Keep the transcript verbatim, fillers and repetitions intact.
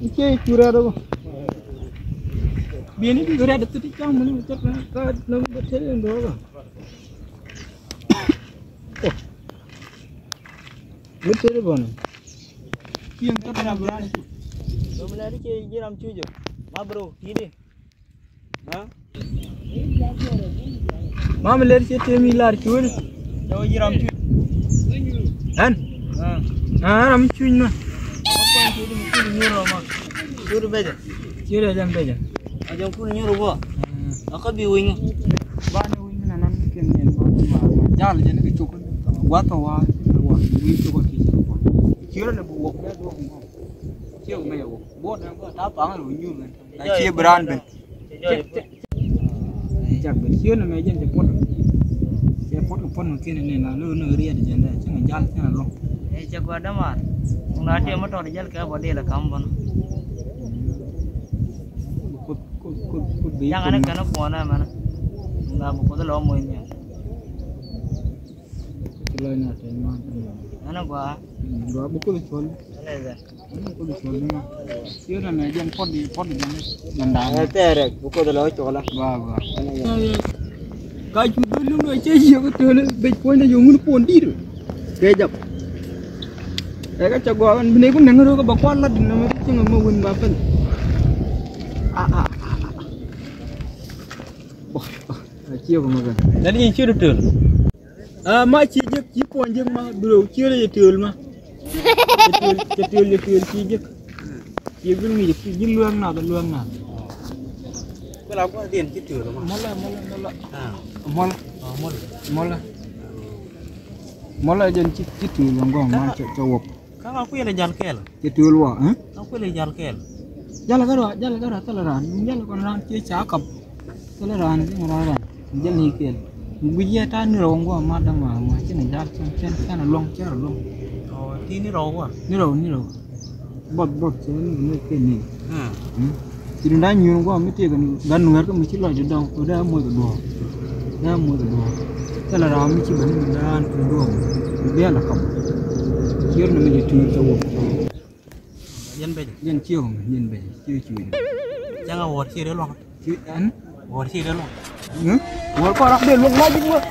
Ice icu rɛt ɔ. Bieni bi rɛt ɔ thit icaŋ muni mi cak na ka na mi bä tëë in dɔɔk ɔ. Mi tëë in bɔni. Kiɛn kä bä na bä. Dom na di ce jiram cuc ɔ. Ma bro, ti di. Mam lɛr cɛ tëë mi lar cuuri. Jɔw jiram cuc. Ɛn? Aa, ram cuc na. Cuuri becɛ. Cuuri jɛn becɛ. A jɛn kun nyuur bɔ. A kä bi winy. Ba ni winy na nan kɛ ni ma ma. Jal jɛn kɛ cuk. Guath wa. Wa. Winy cuk ti cuk. Cuuri le bu wok. Cuuri me wok. Bo na ko ta pa ngal winy nyuur. Cie bi raan ben. Cak ben ciöt nɛmɛ jɛn cɛ puɔt. Cɛ puɔt kɛ puɔt mi kiɛn ni la lo̱o̱ ni riɛt jɛn dɛ cäŋ jal cäŋ luɔ̱ŋ. Ɛ cɛ gɔaa dämaar. Ŋuŋ la tiɛm mi tɔt jäl kɛ bɔ dil ɛ kam bɔn. Jaŋ ɛn kɛn kuɔn ɛmɛn. Ŋuŋ la bi kuoth lɔ moc nhiam. Ci lɔc na tɛn ma tɛn ma. Ɛn gɔaa. Gɔaa bi kuoth cuɔl. Ɛn ɛ dhɛ. Ɛn bi kuoth cuɔl ni ma. Ciöt nɛmɛ jɛn puɔt di puɔt di jɛn jɛn da̱a̱n. Ɛ thɛɛrɛ bi kuoth lɔ cuɔl. Gɔaa gɔaa. Ka cu dul ni mɛ cɛ yiëk töl bec puɔ̱ny dɛ yɔŋ wun puɔ̱n di̱i̱t. Kɛ jap. Ɛ kä cɛ gɔaa ɛn bi nɛy kun nɛŋ röök kä bɛ kua̱r lat di nɛmɛ cieŋ ɛmɛ wun ba pɛl. A a a a. Bɔ bɔ. A ciek mɛ kɛ. Nɛn i̱ ciet töl. A ma ci jek ci puɔ̱ny jek ma duro ciet jɛ töl ma. Cɛ töl cɛ töl ci jek. Ci gul ŋi̱i̱c ci ji̱ luäk nath luäk nath. Kula kua diɛn ci töl ma. Mɔlɛ mɔlɛ mɔlɛ. Mɔlɛ. Mɔlɛ. Mɔlɛ jɛn ci töl ma gɔŋ ma cɛ wop. Kä ŋa kuël ɛ jal kɛɛl? Cɛ tuul wä, eh? Ŋa kuël ɛ jal kɛɛl? Jal kärɔa, jal kärɔa thilɛ raan, jal kɔn raan ciɛ ca kap. Thilɛ raan, thilɛ raan, raan. Jal ni kɛɛl. Guic yɛ ta̱a̱ ni rɔw ŋuɔ ma däma ma cin jal cin cin cin luɔŋ cin luɔŋ. Ɔ, ti ni rɔw wä? Ni rɔw, ni rɔw. Buɔth buɔth cɛ ni ni kɛ ni. Ci dun da̱a̱ nyuur guɔ mi tëëk gan nuɛɛr kä mi ci lɔc di dɔŋ kɛ dee moc kɛ duɔ̱ɔ̱r. Dee moc kɛ duɔ̱ɔ̱r. Thilɛ raam mi ci bɛ ni daan kɛ duɔ̱ɔ̱r. Bi biɛl a kap. Cier ni mi jɛ tuur cɛ wok. Yɛn bɛc. Yɛn ciek mi yɛn bɛc ciek cuuc. Cäŋ a wuɔ̱ɔ̱r cier iluɔ̱ŋ. Ci ɛn. Wuɔ̱ɔ̱r cier iluɔ̱ŋ. Wuɔ̱ɔ̱r kɔn rak dee luɔ̱ŋ ma ji̱ muɔ̱th.